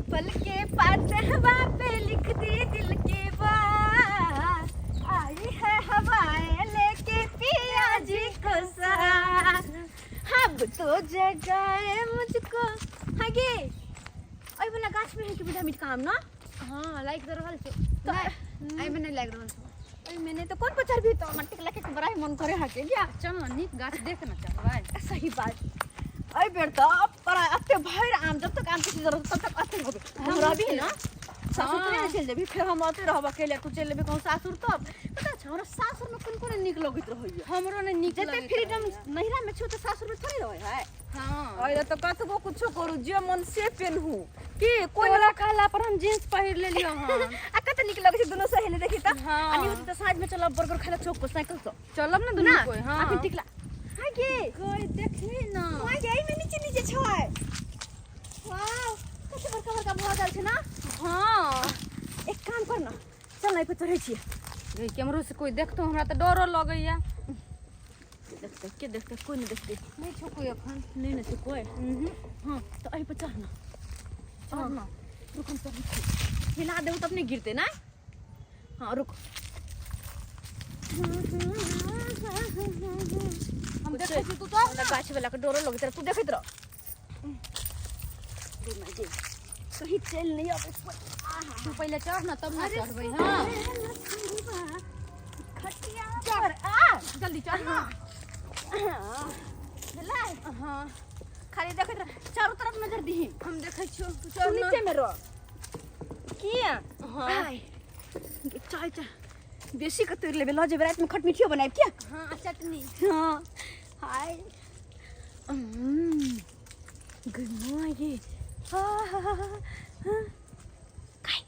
पीपल के पात हवा पे लिख दी दिल के बात, आई है हवाएं लेके पिया जी को साथ, अब तो जगाए मुझको। हाँ गे, ओइ वाला गाछ में है कि बुझा मीठ काम ना? हाँ, लागि तऽ रहल छै। तऽ नहि, एहिमे नहि लागि रहल छै। ओहिमे नहि तऽ कोन पर चढ़बी? तऽ हमर टिकला के बड़ा ही मन करे हके क्या। चल ने, नीक गाछ देख ने चढ़बै। सही बात। एहि बेर तऽ बड़ा एते भरि आम, जब तक आम के सीजन रहतौ तब तक एते होबे। हम रहबी ना सासुर तऽ नहि चलि जेबी, फेर हम ओतै रहब अकेले, तू चलि जेबी कहूँ सासुर। तब पता छै, हमरा सासुर मे कोन कोन नीक लगैत रहैया। हमरो नहि नीक जते लगैत फ्रीडम रहैया। नैहरा मे छौ तऽ सासुर मे थोड़े रहै है। हाँ। अरे तऽ कतबो कुछो करू, जे मन से पेनहू की कोइ। तोरा कहला पर हम जींस पहिर लेलियो हन। आ कते नीक लगै छै दुनू सहेली, देखी तऽ। हाँ। आ नहीं होतै तऽ साँझ मे चलब बर्गर खाइ लए चौक पर साइकिल सँ। चलब ने दुनू ना कोइ। हाँ। अखन टिकला हां गे। कोइ देखली ना। हां गे, एहिमे नीचे नीचे छै। वाह, कते बड़का बड़का भऽ गेल छै ना। हाँ। एक काम कर ना, चल ना, एहि पर चढ़ै छियै। गे, केम्हरो से कोइ देखतो हमरा तऽ डरो लगैया। देखते के देखते? कोई नहीं देखते। नहि छौ कोइ अखन। नहीं नहीं छै कोई। हाँ, तऽ एहि पर चढ़ ना। चढ़ ना। रुक, हम चढ़ै छी। हिला देबो तऽ अपने गिरते ना। हाँ, रुक। हम देखै छी, तू चढ़। हमरा गाछ वाला के डरो लगैत रह, तू देखैत रह। गे माय गे, कहीं चलि नहीं अबै कोइ। तू पहिले चढ़ ना, तब ना चढ़बै। हाँ। खटिया पर आ। जल्दी चढ़ ना। भेलै? हाँ। खाली देखैत रह, चारू तरफ नजर दीही। हम देखै छियौ, तू तू चढ़ ना। नीचे में रह किया? हाँ। आय चाय चाय बेसी के तोड़ि लेबै, लऽ जेबै, रातिमे खटमिठियो बनायब क्या। हाँ, आ चटनी। हाँ, हाय गई ये। हा हा हा हा, काय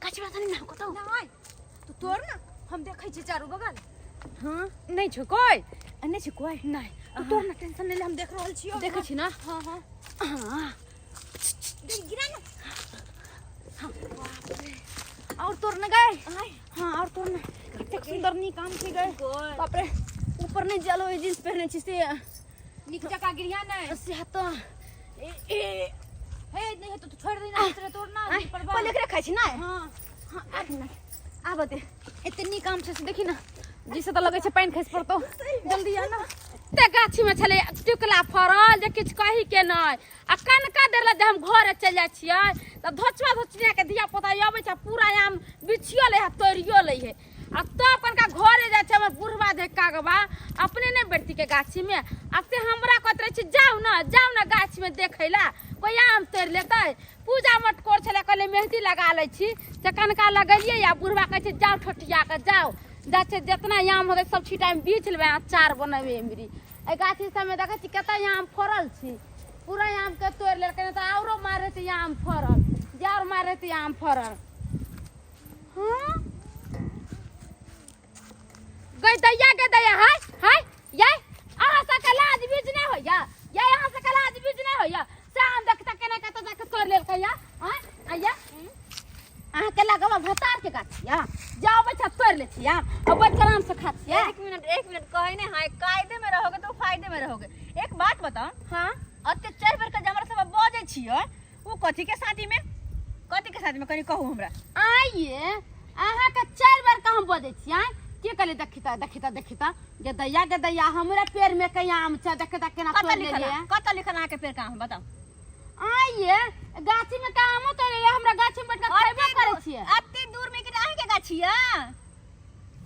कचरा तनी ना कतौ। नहि, तू तोड़ ना, हम देखै छी चारू बगल। हाँ। नहि छौ कोइ। नहि छै कोइ। नहि, तू तोड़ ना, टेंशन नहि ले, हम देख रहल छियौ। देखै छी ना। हाँ हाँ। हाँ, गिरा ना। हाँ, और तोड़ ना गए। आय। हाँ, और तोड़ ना, कतेक सुंदर नीक आम छै गए। बाप रे, ऊपर नहि जल होय, जींस पहिरने छी से। नीक जकाँ गिरिया नहि। से तऽ ए ए। हे, नहि हेतौ तऽ छोड़ि दही ना, तोड़ ना। आय, पहिले एकरे खाइ छी ना। हाँ। हाँ, आब ना, आब दे। एते नीक आम छै से देखी ना, जिसे तऽ लगै छै पानि खसि पड़तौ। जल्दी आ ना। ते गाछी में छलै टिकला फड़ल जे किछु कही के नहि, आ कनका देर लए जे हम घरे चलि जाइ छियै तऽ धोचवा धोचनिया के धिया पुता अबै छै, पूरा आम बिछियो लै है, तोड़ियो लै है, आ तब कनका घरे जाइ छै। हमर बुढ़वा जे कागबा अपने नहि बैठती के गाछी में, आ से हमरा कहैत रहै छै, जाउ ने, जाउ ने गाछी में देखै लए, कोइ आम तोड़ि लेतै। पूजा मटकोर छलै, कहलियै मेहदी लगा लै छी, से कनका लगेलियै, आ बुढ़वा कहै छै, जाउ ठोटिया के जाउ। जाइ छै, जितना आम होतै सब छिटामे बीछ लेबै, अचार बनेबै। एमरी एहि गाछी सबमे देखै छी कते आम फड़ल छी। पूरा आमके तोड़ि लेलकै, नहि तऽ औरो मारै छै आम फड़ल जे, आओर मारै छै आम फड़ल। हँ गई दैया, गे दैया, हाय हाय। ये अहाँ सबके लाज बीज नहि होइया? ये अहाँ सबके लाज बीज नहि होइया? से आम देखता केना कतऽ जाके तोड़ि लेलकै या? आँय आइया, अहाँके लगवा भतार के गाछ या जाओ बच्चा, तोड़ि लै छी आम आ बैठ के आराम से खा छियै। एक मिनट, एक मिनट। कहे नहीं हाँ, कायदे में रहोगे तो फायदे में रहोगे। एक बात बताओ। हाँ। अते चारि बेर के जे हमरा सब बजै छियै, ओ कथी के शादी में, कथी के शादी में, कनी कहू हमरा। आइए, अहाँके चारि बेर के हम बजै छी? आँय, के कहले? देखी तऽ, देखी तऽ, देखी तऽ, गे दैया, गे दैया, हमरा पेड़ में के आम छै, देखी तऽ केना कतऽ तोड़ि लिखल लेलियै। कतऽ लिखल अहाँके पेड़ का आम, बताउ। आइए, गाछी में के आमो तोड़ि लेलियै, हमरा गाछी में बैठ के खयबो करै छियै। अते दूर में के अहीं के गाछी या,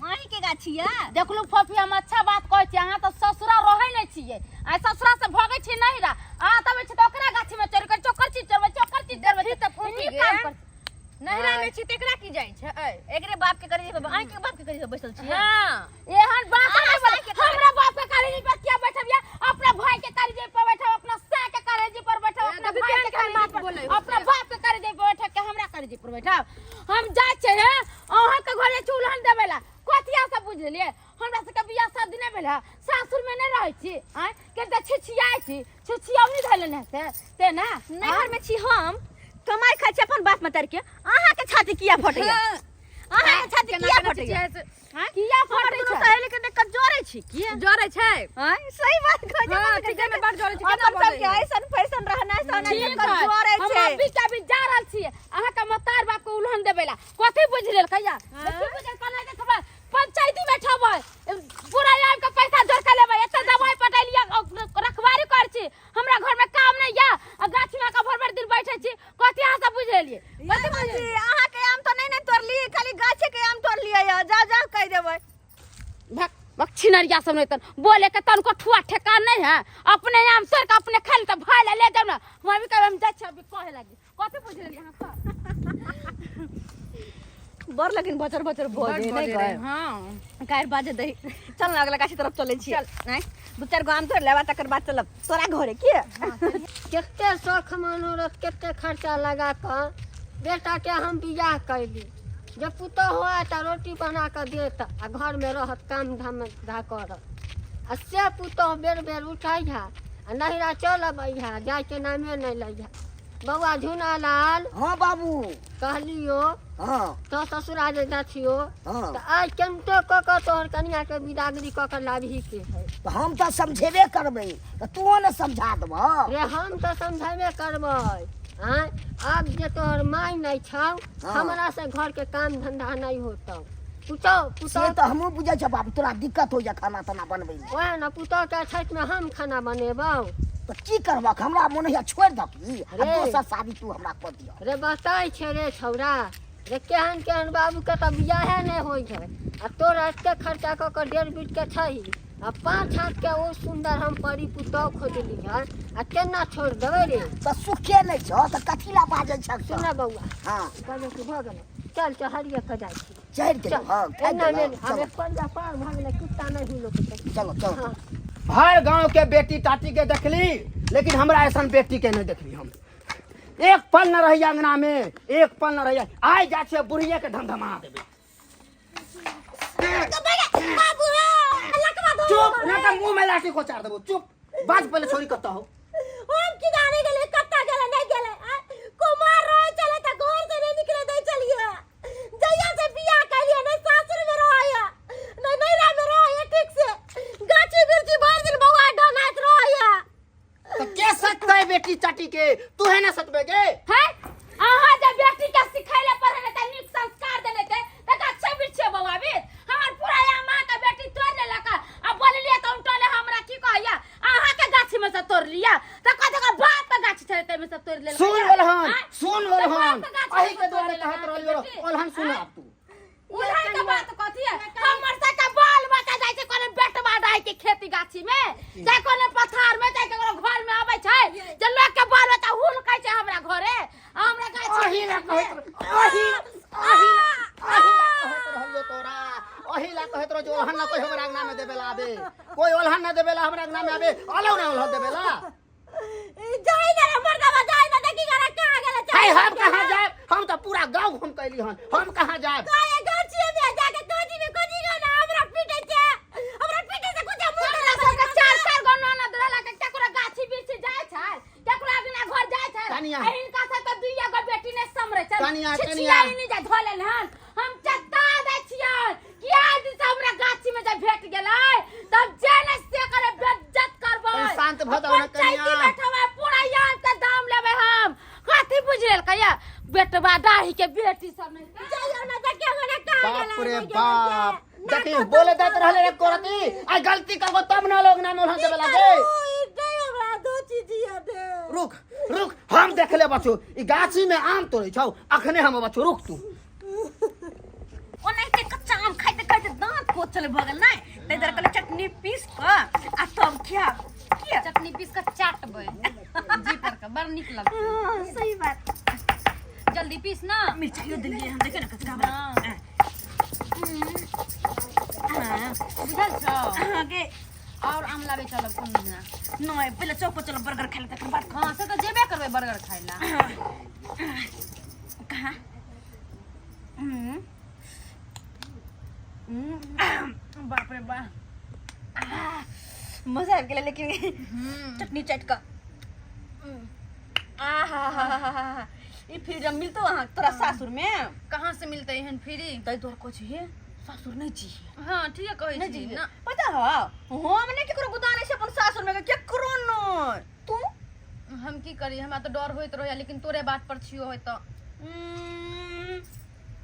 अहीं के गाछी या। देखलू फफी, हम अच्छा बात कहै छी, अहाँ तऽ ससुरा रहै नहि छियै, आ ससुरा से भगै छी नहिरा। अहाँ तब छी तऽ ओकरा गाछी में चढ़ि कऽ चोकर चीज चढ़बै, चोकर चीज चढ़बै। देखी तऽ फूफी नीक गे। काम करै छी। नहिरा में छी तेकरा की जाइ छै ऐ? एकरे बाप के करी, अहीं के बाप के करी बैसल छियै। हाँ। एहन बात अहाँ नहि बोले। साँइ के करेजी। हमरा बाप के करेजी पर किया बैठब या? अपना भाई के करेजी पर बैठब, अपना साँइ के करेजी पर बैठब, ए, अपना देखी भाई के केहन केहन करेजी बात पर बोलै हो अपना से। बाप के करेजी पर बैठब के हमरा करेजी पर बैठब? हम जाइ छियै हे अहाँ के घरे चूल्हन देबै ला। कथिया सब बुझि लेलियै? हमरा सबके बियाह शादी नहि भेल है, सासुर में नहि रहै छी? आँय, के तऽ छिछियाइ छी, छिछियौनी धैले ने हेतै ते ना। नैहर में छी हम, कमाई खाइ छी अपन बाप मतारी के, अहाँ के छाती किया फटैया? अहाँ के छाती केना किया केना फटैया? छिछियाइ से? आँय? किया हमर फटै दुनू छै सहेली के देख के जरै छी किया जरै छै आँय, सही बात कहै छै हाँ, ठीके में बड़ जरै छै, केना अपन सबके बजै? ऐसन फैशन रहना सहना ठीक देख के है जरै हम छै अभी के अभी जा रहल छी अहाँ के मतार बाप के उल्हन देबै ला कथी बुझि लेल कहिया कथी बुझल कना के खबर पंचायती में ठबै पूरा आम के पैसा जोड़ के लेबै एते दवाई पटेलिया रखवारी कर छी हमरा घर में काम नहीं या आ गाछी में के भर भर दिन बैठे छी कथी अहाँ सब बुझि लेलिए कथी बुझी अहाँ के आम तो नहीं ने तोड़ली खाली गाछे के आम तोड़लियै या जाओ जाओ कह देबै भक भक छिनरिया सब नहीं तन बोले के तनको ठुआ ठेकान नहीं है अपने आम तोड़ के अपने खाली तो भाई ला ले जाओ ना हम अभी कहे हम जाइ छी अभी कहे लागी कथी बुझि लेलिए अहाँ सब बड़ लेकिन बचर बचर बड़ बजे नहीं बजै रहै, गए हाँ गायर बाजे दही चल ना अगला गाछी तरफ चलै छी नहीं दू चार गो आम तोड़ लेबा तकर बाद चलब तोरा घरे के कते शौख मनोरथ कते खर्चा लगा कऽ बेटाके हम बियाह कैली जे पुतोहु आयत आ रोटी बना कऽ देत आ घरमे रहत काम धाम धा करत आ से पुतोहु बेर बेर उठै है आ नैहरा चल अबै है जायके नामे नहि लै है बौआ झुना लाल हाँ बाबू कहलियो हाँ तो ससुरा जे जाथियो हाँ तऽ आइ केनतो कऽ कऽ तोहर कनियाके बिदागरी कऽ कऽ लाबही के है तऽ हम तऽ समझेबे करबै तऽ तू ने समझा देबह रे हम तऽ समझेबे करबै आँय आब जे तोहर माय नहि छौ हाँ। हमरा से घर के काम धंधा नहि होतौ पुतहु से पुतहु तऽ हमहूँ बुझै छियै बाबू तोरा दिक्कत होइया खाना ताना बनबै मे ओएह ने पुतहु के छठि मे हम खाना बनेबौ तऽ की करबक हमरा मोन होइया छोड़ि दहक ई आ रे। दोसर शादी तू हमरा कऽ दिअ रे बताइ छै रे छौड़ा रे केहन केहन बाबू के तऽ बियाहे नहि होइ छै आ तोरा एते खर्चा कऽ कऽ डेढ़ बीट के छै आ पाँच हाथ के ओ सुन्दर हम परी पुतहु खोजली हन आ केना छोड़ि देबै रे तऽ सुखे नहि छौ तऽ कथी लए बाजै छह सुन बौआ हँ कहलियै कि भऽ गेलै चल चहरिए कऽ जाइ छी चढ़ि गेलौ चल हँ थाकि एना गेलौ नहि आब चलो एक पंजा पार भऽ गेलै कुत्ता नहि हुलो चलो चलो हँ हर गांव के बेटी टाटी के देखली लेकिन हमरा ऐसा बेटी के नहीं देखली हम एक पल न रही अंगना में एक पल न रही आइ जा छियै बुढ़िया के धमधमा देबै चुप ना तऽ मुंह में लाठी कोचार देबो चुप बाज पहले छोरी कत्ता हो हम की जाने गेलै कत्ता गेलै नहीं गेलै आ, कुमार रहे चले त घर से नहीं निकले दे चलिए जहिया से बियाह कैलिए नहीं सासुर में रहे नहीं नैहरा में रहे ठीक से गाछी बिरछी भर दिन बौआ डनाइत रहे तऽ के सकतै बेटी चाटी के तू है ना सकबे गे है अहाँ जे बेटी के सिखैले पढ़ैले त नीक संस्कार देने थे त अच्छे बिछे बौआ बे हमर पूरा यहाँ माँ के बेटी तोड़ लेलक आ बोललिए त उनटले हमरा की कहैया अहाँ के गाछी में से तोड़ लिया त कथि के बाप के गाछी छले तै में से तोड़ लेलक सुन ओलहन सुन ओलहन बाप के गाछी अही के में से दुआरे तोड़ कहत लेलक रहलियो बेटी। ओलहन सुन आब तू उलहन के बात कथी है हमर सबके बाल बच्चा जाइ छै कोनो बेटवा डाइ के खेती गाछी में चाहे कोनो पथार में चाहे केकरो घर में आबै छै जे लोग के बाल बच्चा हुलकै छै हमरा घरे आ हमरा गाछी अही ला कहैत अही अही अही ला कहैत रहलियो तोरा अही ला कहैत रहो जो ओलहन ना कोई हमरा अंगना में देबेला आबे कोई ओलहन ना देबेला हमरा अंगना में आबे अलौ ना ओलहन देबेला जाई ना रे मर्दवा जाई ना देखी गरा कहाँ गेलै हाय हम कहाँ जाए हम तो पूरा गांव घूम के अइली हन हम कहाँ जाए काहे गाछी में जाके गाछी में कोजी गो ना हमरा पीटे छे हमरा पीटे से कुछ मुंह हमरा सबके चार चार गो ननद रहला के केकरो गाछी बिरछी जाइ छै केकरो अगना घर जाइ छै कनिया। आ हिनका सबके दुइया गो बेटी नहि समरै छै कनिया, कनिया। छिछियाई नहि जा धऽ लेल हन हम चत्ता दै छियै कि आज से हमरा गाछी में जे भेट गेलै तब जे ने से करे बेइज्जत करबै तनी शांत भऽ जाउ ने पंचायती कनिया। बैठबै पूरा यान के दाम लेबै हम कथी बुझि लेलकै बेटवा दाही के बेटी सब नहीं जाइयो ना देखियो ना कहाँ बाप गेलै रे नहि गेलै बाप देखी बोले दैत रहले रे कोरती आ गलती करबो तब ना लोग नाम ओलहन देबे लागे हमरा दो चीज ये दे रुक रुक हम देखले बच्चो ई गाछी में आम तोड़ै छौ अखने हम बच्चो रुक तू ओनाहिते कच्चा आम खाइते खाइते दाँत कोचल भऽ गेल नहि ताहि दुआरे कहलियै चटनी पीस कऽ आ तब खायब किया चटनी पीस कऽ चाटबै जी पर के बड़ नीक लगतै हाँ, सही बात जल्दी पीस ना मिरचाइयो देलियै हन देखियौ ने कचका बला हाँ। बुझल छौ अहाँके और आम लाबे चलब कोन दिना नहि पहिले चौक पर चलब बर्गर खाइ लए तकर बाद हाँ से तऽ जेबे करबै बर्गर खाइ ला कहाँ बाप रे बाप मजा आबि गेलै लेकिन चटनी चाटि कऽ आहा हा हा हा ई फ्री जब मिलतो अहाँ तोरा सासुर में कहाँ से मिलते एहन फ्री ताहि दुआरे कहै छी हे सासुर नहि जी। हाँ, ठीके कहै नहि छी जी ना। पता है, हम नहि केकरो गुदानै छै अपन सासुर में, केकरो नहि। तू हम की करी, हमरा तऽ डर होइत रहैया, लेकिन तोरे बात पर छियो होय तऽ।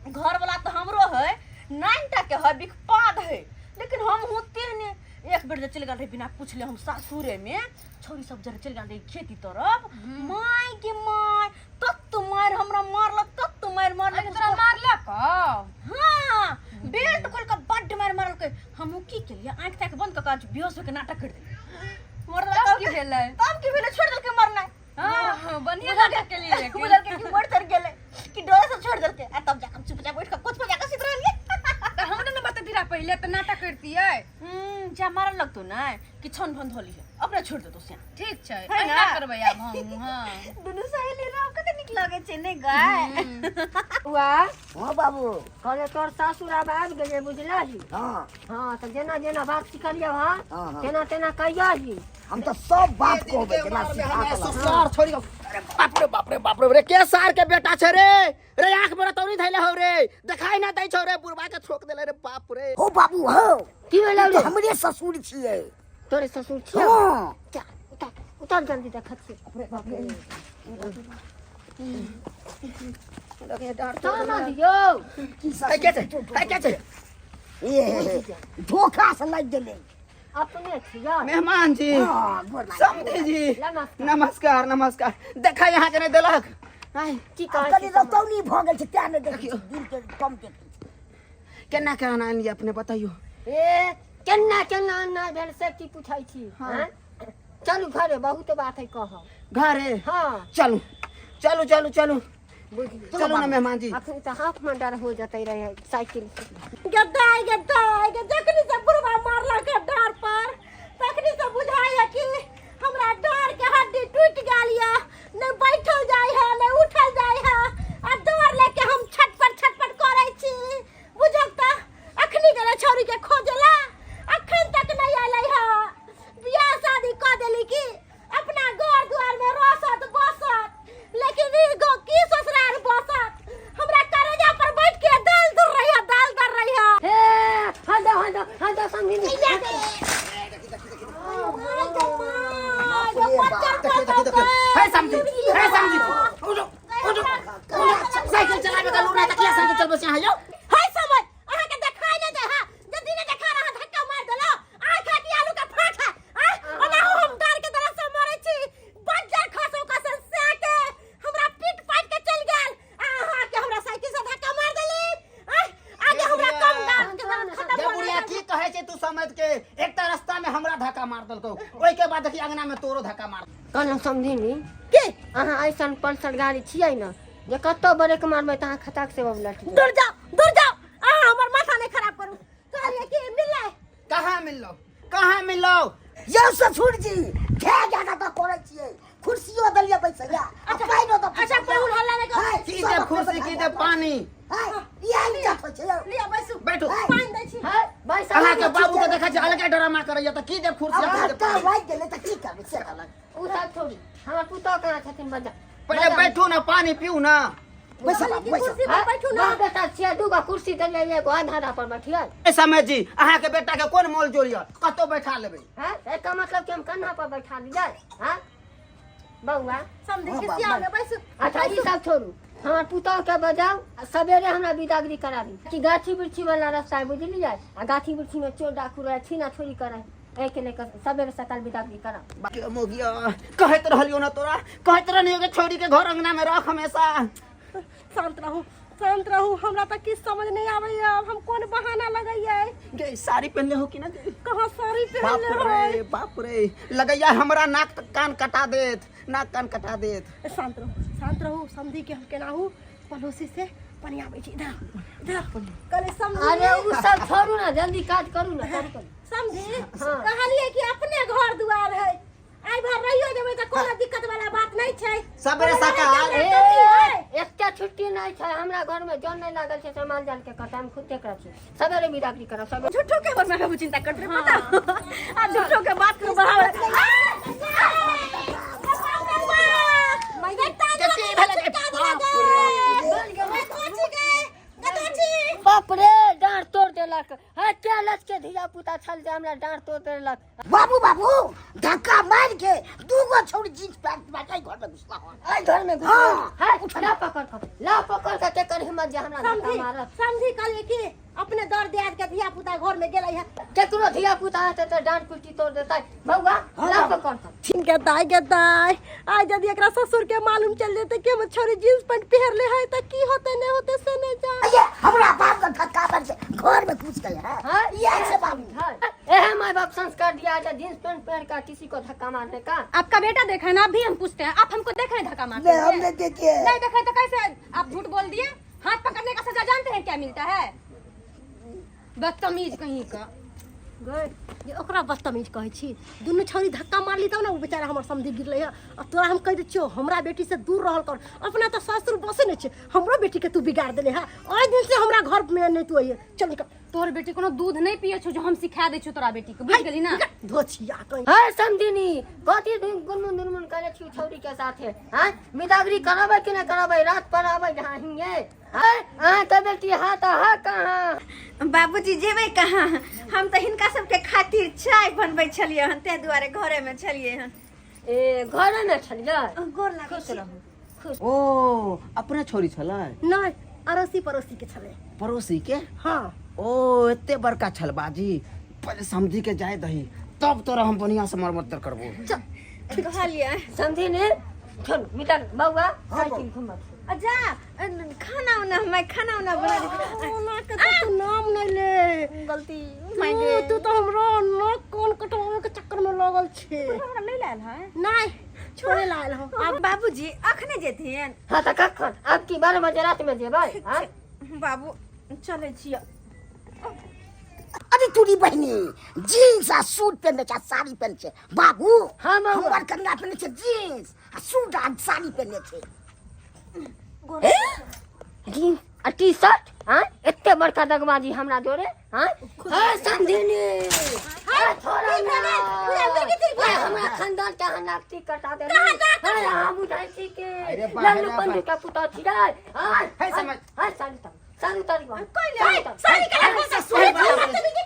घर वाला तऽ हमरो है, 9 टा के है, बिखपाद है, लेकिन हम होते ने। एक बेर जे चलि गेल रही बिना पूछले हम सासुरे में, छौरी सब जरे चलि गेल रही खेती तरफ, माय के my तत मारि हमरा मारलक, तत मारि मारलक। अरे तोरा मारलक? हाँ, बेल्ट खोल के बड्ड मारि मारलकै। हमहूँ की केलियै, आँखि ताकि बंद कऽ के बेहोश होके नाटक करि देलियै। मरला। तब की भेलै? तब की भेलै, छोड़ि देलकै मरनाइ। हाँ, बढ़िया नाटक केलियै। बुझलकै कि मरि तर गेलै कि डरे से छोड़ि देलकै, आ तब जाके हम चुपचाप उठि कऽ कोच पर जाके सुति रहलियै। तऽ हमरा ने बतेती रहा पहिले तऽ नाटक करतियै। जा मारल लगतौ ने कि छन भन धोली है, अपने छोड़ि देतौ सिया। ठीक छै। है ना? एहिना करबै आब हम। हाँ, दुनू सहेली रह कते नीक लगै छै ने गाय? बुआ। हाँ बाबू। कहले तोर सासुर आब आबि गेलै, बुझलही? हाँ। हाँ, तऽ जेना जेना बात सिखलियौ हँ, हाँ, हाँ। तेना तेना कहियही। हम तऽ सब बात कहबै जेना सिखा देलक। ससुरार छोड़ि कऽ, अरे बाप रे बाप रे बाप रे रे, के सार के बेटा छै रे? रे आंख में रतौनी धैले हौ रे, देखाई ना दै छौ रे, बुढ़बा के ठोक देले रे, बाप रे। हो बाबू हो। की भेलौ ई तऽ रे? हमरे ससुर छियै। तोरे ससुर छियौ? हाँ। जा, उतर उतर जल्दी, देखै छियै। समझ यौ। की है के छै? है के छै? ए, धोखा से लागि गेलै। अपने छियै? मेहमान जी। हाँ, गोर लागै। समधी जी। नमस्कार। नमस्कार नमस्कार। देखा यहाँ के नहीं देलक आय। की आब कहै कनि छी समझ? रतौनी भऽ गेल छै, तें नहि देखै छी, दिल के कम देखै छी। केना केना आनलियै अपने बताइयो। ए, केना केना अन्ना भेल से की पूछै छी? हाँ? चलू घरे, बहुत बात है कहब। घरे? हाँ। चलू चलू चलू चलू। बुझली? चलू ना मेहमान जी। अखन तऽ हाथ में डर हो जतै रहे साइकिल से। गद्दाई गद्दाई गे, जखनी से बुढ़वा मारलक है डार पर, तखनी से बुझाइ है कि हमरा डार के हड्डी टूटि गेल या, नहि बैठल जाइ है, नहि उठल जाइ है, आ डर लेके हम छटपट छटपट करै छी। बुझक तऽ अखनी गेलै छौरी के खोजला, अखन तक नहि अयलै है। बियाह शादी कऽ देली कि अपना घर दुआर में रसत बसत, लेकिन ई गो की ससुराल बसत, हमरा करेजा पर बैठ के दाल दर रही है, दाल दर रही है। हे, हदो हदो हदो समझी। देखियो देखियो देखियो, है समधी, है समधी, उठो उठो उठो। साइकिल चलाबे का लूर नहीं तकिया साइकिल चलबै से यहाँ यौ। हाय समझ, अहाँ के देखाई नहीं दे है, जे दिने देखा रहा धक्का मार देलो, आँख खा के आलू के फाट है। आ ओनाहु हम डर के दर्द से मरे छी, बज्जर खसो खसन से के हमरा पीट पाट के चल गेल, आ अहाँ के हमरा साइकिल से धक्का मार देली। आ आगे हमरा कम डर के दर्द खत्म जे हो बुढ़िया गेल। की कहै छै तू समझ के, एक तऽ रास्ता में हमरा धक्का मार देलकौ, ओहि के बाद देखी अंगना में तोरो धक्का मार। कहलहुँ समझिनी की? अहाँ ऐसन पल्सर गाड़ी छियै ने जे कतौ ब्रेक मारबै तऽ अहाँ खटाक से उलट जायत। दूर जाओ दूर जाओ, अहाँ हमर माथा नहीं खराब करू। कहलिए कि मिललै? कहाँ मिललो, कहाँ मिललो? यौ ससुर जी, घे ज्यादा तऽ करै छियै, कुर्सियो देलियै बैसैया आ पानियो तऽ। अच्छा, पाहुन हल्ला नहि करू। की देब कुर्सी, की देब पानी? है, इएह इज्जत होइ छै यौ। लिअ बैसू। बैठू। पानि दै छी। है, बैसल। अहाँ के बाबू के देखै छी अलगे ड्रामा करैया, तऽ की देब कुर्सी, आब की देब धक्का पानी? लागि गेलै तऽ की करबै से कहलक। ओ सब छोड़ू, हमर पुतोह कहाँ छथिन? बजा। पहिले बैठू ना, पानी पीऊ ना। बैसल बाबू, बैसल। कुर्सी पर बैठू ना। बाप बेटा छियै, दूगो कुर्सी देलियै, एगो आधा पर बैठियै। ए समय जी, अहाँ के बेटा के कोन मोल जोड़ यऽ, कतौ बैठा लेबै? हैं, एकर मतलब कि हम कन्हा पर बैठा लियै? हैं बौआ? समझी हाँ, कि बाप, सिया बैसू। अच्छा, ई सब छोड़ू, हमर पुतोह के बजाउ आ सवेरे हमरा बिदागरी कराबी कि गाछी वृक्षी वाला रास्ता है, बुझलियै? आ गाछी वृक्षी में चोर डाकू रहे, छीना छोरी करे, एहिके लेके सवेरे सकाल बिदागरी कराउ। बाकी मोगिया, कहैत रहलियो ना तोरा, कहैत रहलियो कि छोरी के घर अंगना में रख हमेशा। शांत रहू शांत रहू, हमरा तऽ किछु समझ नहि आबैया, आब हम कोन बहाना लगैयै। गे, साड़ी पहनले हो कि ना गे? कहाँ साड़ी बाप पहनले रे बाप रे, लगैया हमरा नाक तक कान कटा देत, नाक कान कटा देत। हो? शांत रहू शांत रहू, समझी के हम केनाहू पड़ोसी से पनिया आबै छी। इधर आउ, इधर आउ। कहले समझी। अरे उ सब छोड़ू ना, जल्दी काज करू ना, करू करू। समझी। हाँ। कहलियै कि अपने घर दुआर है, आइ भर रहियो जेबै तऽ कोनो दिक्कत वाला बात नहि छै। सबेरे सकाल। ए, जल्दी है। एकटा छुट्टी नहि छै हमरा घर में, जन नहि लागल छै से माल जाल के कटा, हम खुद करै छी। सवेरे बिदागरी करब सवेरे। झूठो के हमर माय बाबू चिंता करत रहे पता, आ झूठो के बात के बढ़ावे। की भेलै रे? बाप रे। बाप रे, डाँड़ तोड़ देलक। देलक। हे के लच के धिया पुता छल जे हमरा डाँट तोड़ देलक। बाबू बाबू धक्का मार के दूगो छौड़ी जींस पैंट बाटे घर में घुसला हन। एहि घर में घुस हाँ। है ला पकड़ के, ला पकड़ के केकर हिम्मत जे हमरा धक्का समझी मारत। समझी कहलिए कि अपने दर दियाद के धिया पुता घर में गेलै है। केकरो धिया पुता हेतै तऽ डाँट कुट्टी तोड़ देतै। बौआ ला पकड़ के। छिन के दाय के दाय, आइ यदि एकरा ससुर के मालूम चल जेतै कि हमर छोरी जींस पैंट पहिरले है त की होतै नहीं होतै से नहीं जान। अये हमरा बाप का धक्का मार के घर में घुस गए है। हाँ? ये से बाबू। हाँ। एहे माय बाप संस्कार दिया जा जींस पैंट पहन का किसी को धक्का मारने का। आपका बेटा देखा है ना, अभी हम पूछते हैं, आप हमको देख रहे हैं धक्का मारते नहीं, हुए? हमने देखे। नहीं देखे तो कैसे आप झूठ बोल दिए? हाथ पकड़ने का सजा जानते हैं क्या मिलता है? बदतमीज कहीं का। गए जे ओकरा बदतमीज कहै छी, दुनू छौरी धक्का मारली तब ने ओ बेचारा हमर समधी गिरलै है। आ तोरा हम कहि दै छियौ हमरा बेटी से दूर रहल कर, अपना तऽ ससुर बसै नहि छै, हमरो बेटी के तू बिगाड़ देले है। ओहि दिन से हमरा घर में नहि तू अइहे। चल निकल। तोहर बेटी कोनो दूध नहीं पिए छौ जो हम सिखा दै छियौ तोरा बेटी के, बुझि गेली ना? धोछिया कहीं। हे समधिनी, कथी दिन गुनमुन दुनमुन करे छी छौरी के साथे? हाँ मिदागरी करबै कि नहि करबै? रात पर आबै यहाँ हिंगे। हाँ अहाँ के बेटी हाथ अहाँ कहाँ? बाबूजी जेबै कहाँ, हम तऽ हिनका सबके खातिर चाय बनबै छलियै हन, ताहि दुआरे घरे में छलियै हन। ए घरे में छलियै? गोर लागै खुश छी। रहू, खुश। ओ अपने छोरी छलै? नहि, अड़ोसी पड़ोसी के छलै। पड़ोसी के? हाँ। ओ एते बड़का छलबाजी, पहिले समझी के जाय दही तब तोरा हम बढ़िया से मरम्मत करबो। कहलियै समधिनी छोड़ मितर बौआ साइकिल घुमत। जा खाना उना मैं खाना उना बना दे। ओना के तऽ तू नाम नहि ले। गलती तू तऽ हमरो नाक कान कटवावे के चक्कर में लगल छे। हमरा नहीं लायल है? नहीं, छोड़े लायल हम। अब बाबूजी अखने जेथिन? हाँ तऽ कखन? आब की 12 बजे रात में जेबै? हाँ बाबू चलै छियै। अरे तूरी बहिनी जीन्स आ सूट पहनने छै, साड़ी पहनने छै। बाबू हाँ बाबू। हमर कन्या पहनने छै जीन्स आ सूट आ साड़ी पहनने छै। जीन्स आ टी शर्ट? हाँ एते बड़का दगबाजी हमरा जोरे? हाँ हाँ समधिनी, हाँ छोड़ा ना, हमरा खानदान के अहाँ नाक कटा देली। हाँ अहाँ बुझाइ छी कि अरे बाप रे लल्लू बाप। पंडू के पुतोह छियै। हाँ है समझ। हाँ साड़ी तर, साड़ी तर, साड़ी के